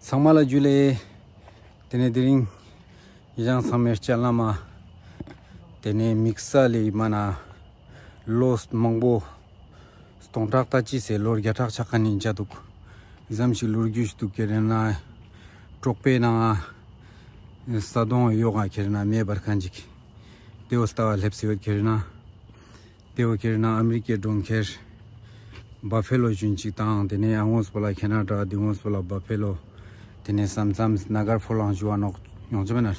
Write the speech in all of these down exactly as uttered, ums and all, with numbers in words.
ཚང་མ་ལ་ཇུ་ལེ། ཏེ་ནེ་དེ་རིང་ཉེ་ཞང་ཚང་མའི་སྤྱན་ལམ་མ། ཏེ་ནེ་དམིགས་བསལ་ལི་མ་ན་ལོ་མང་པོ་སྟོང་ཕྲག་ལྟ་ཅི་སེ་ལོ་བརྒྱ་ཕྲག་ཆགས་ཁན་ནི་ཅ་དུག་ཟམ་ཞིག་ལོ་རྒྱུས་དུག་ཁེ་རེ་ན་གྲོག་པོའི་ནང་ང་ས་དོང་ཡོག་ག་ཁེ་རེ་ན་མེ་འབར་ཁན་ཅིག་ཏེ་བོ་ལྟ་བ་སླེབས་སེ་ཡོད་ཁེ་རེ་ན། ཏེ་བོ་ཁེ་རེ་ན་ཨ་མི་རི་ཀའི་གྲོང་ཁྱེར་བ་ཕེ་ལོ་ཅུན་ཅིག་དང་ཏེ་ནེ་ཡང་ངོས་པོ་ལ་ཁེ་ན་ཌ་དི་ངོས་པོ་ལ་བ་ཕེ་ལོ། ཏེ་ནེ་སམ་སམ་ནཱ་གར་ཕོ་ལང་ཞུ་བ་ནོག་ཡོང་ཅེས་མེད་ན་ལེ།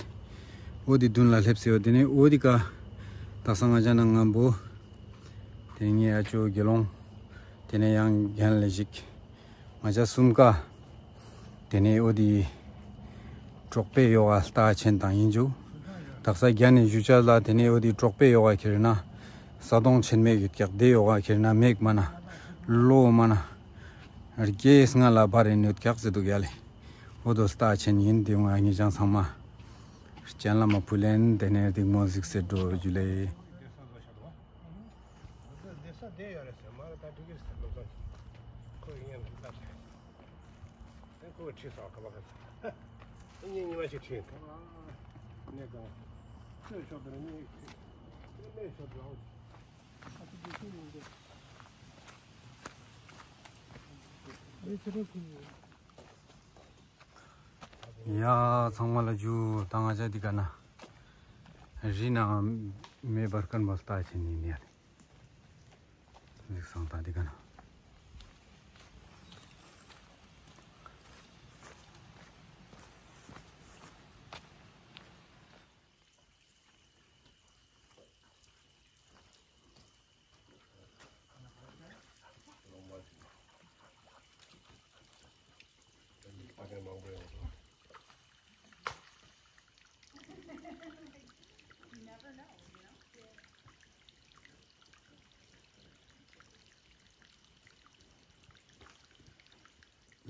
འོ་དི་དུན་ལ་སླེབས་སེ་ཡོད། ཏེ་ནེ་འོ་དི་ཀ་དག་ས་ང་ཅ་ན་ངམ་བོ་ཏེ་ངའི་ཨ་ཅོ་དགེ་སློང་ཏེ་ནེ་ཡང་རྒན་ལེ་ཞིག་ང་ཅ་སུམ་ཀ་ཏེ་ནེ་འོ་དི་གྲོག་པོའི་ཡོག་ག་ལྟ་ཆེན་དང་ཨིན་ཇུ། དག་ས་རྒྱ་ནེ་ཞུ་ཅ་ལ་ཏེ་ནེ་འོ་དི་གྲོག་པོའི་ཡོག་ག་ཁེ་རེ་ན་ས་དོང་ཆེན་མེ་ཡོད་ཀྱག་ཏེ་ཡོག་ག་ཁེ་རེ་ན་མེག་མ་ན་ལོ་མ་ན་རྒྱལ་སྔ་ལ་བར་རེ་ནོད་ཀྱག་ཟེར་དུག་ཡ་ལེ། འོ་དོ་ལྟ་ཆེན་ཨིན། ཏེ་ང་ཉེ་ཞང་ཚང་མ་སྤྱན་ལམ་མ་ཕུལ་ལེན། ཏེ་ནེ་སྡིག་མོ་གཟིགས་སེ་འགྲོ་ཇུ་ལེ། ཡ་ཚང་མ་ལ་ཇུ། ད་ང་ཅ་དི་ཀ་ན་རི་ནང་མེ་འབར་ཁན་བོ་ལྟ་ཆེན་ཨིན་ཡ་ལེ། གཟིགས་སང་ད་དི་ཀ་ན།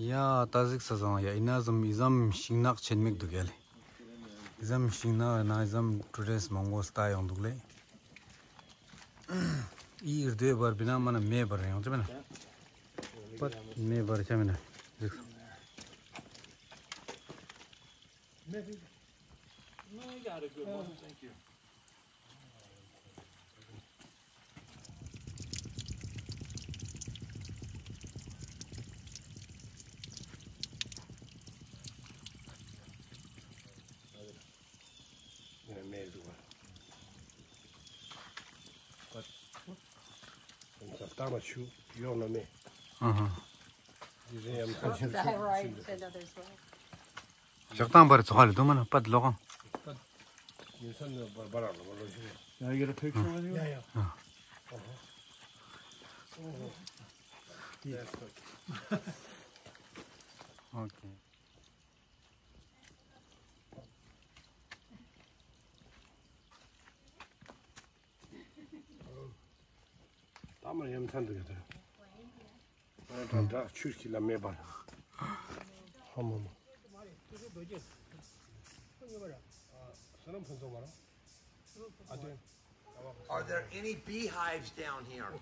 ཡ་ད་གཟིགས་ས་སོང་ཡ། ཨི་ན་ཟམ་ཨི་ཟམ་ཤིང་ནགས་ཆེན་མོ་ཞིག་དུག་ཡ་ལེ། ཨི་ཟམ་ཤིང་ནགས་ན་ཨི་ཟམ་ཊུ་རིསྚ་མང་པོ་ལྟ་ཡོང་དུག་ལེ། ཨི་རྡོའི་བར་བི་ན་མ་ན་མེ་འབར་ཡོང་ཅེས་མེད་ན། པད་མེ་འབར་ཅེས་མེད་ན། གཟིགས་སོང་། ཞག་དང་པར་ཚོགས་ལ་དུ་མ་ན་པད་ལོ་གང་། ཨོ་ཁེ། ད་མ་ཡ་མཚན་དུ་ཡོད་དེ། ད་ད་ཆུ་ཞིག་ལ་མེ་འབར། ཧ་མ་མ། Are there any beehives down here?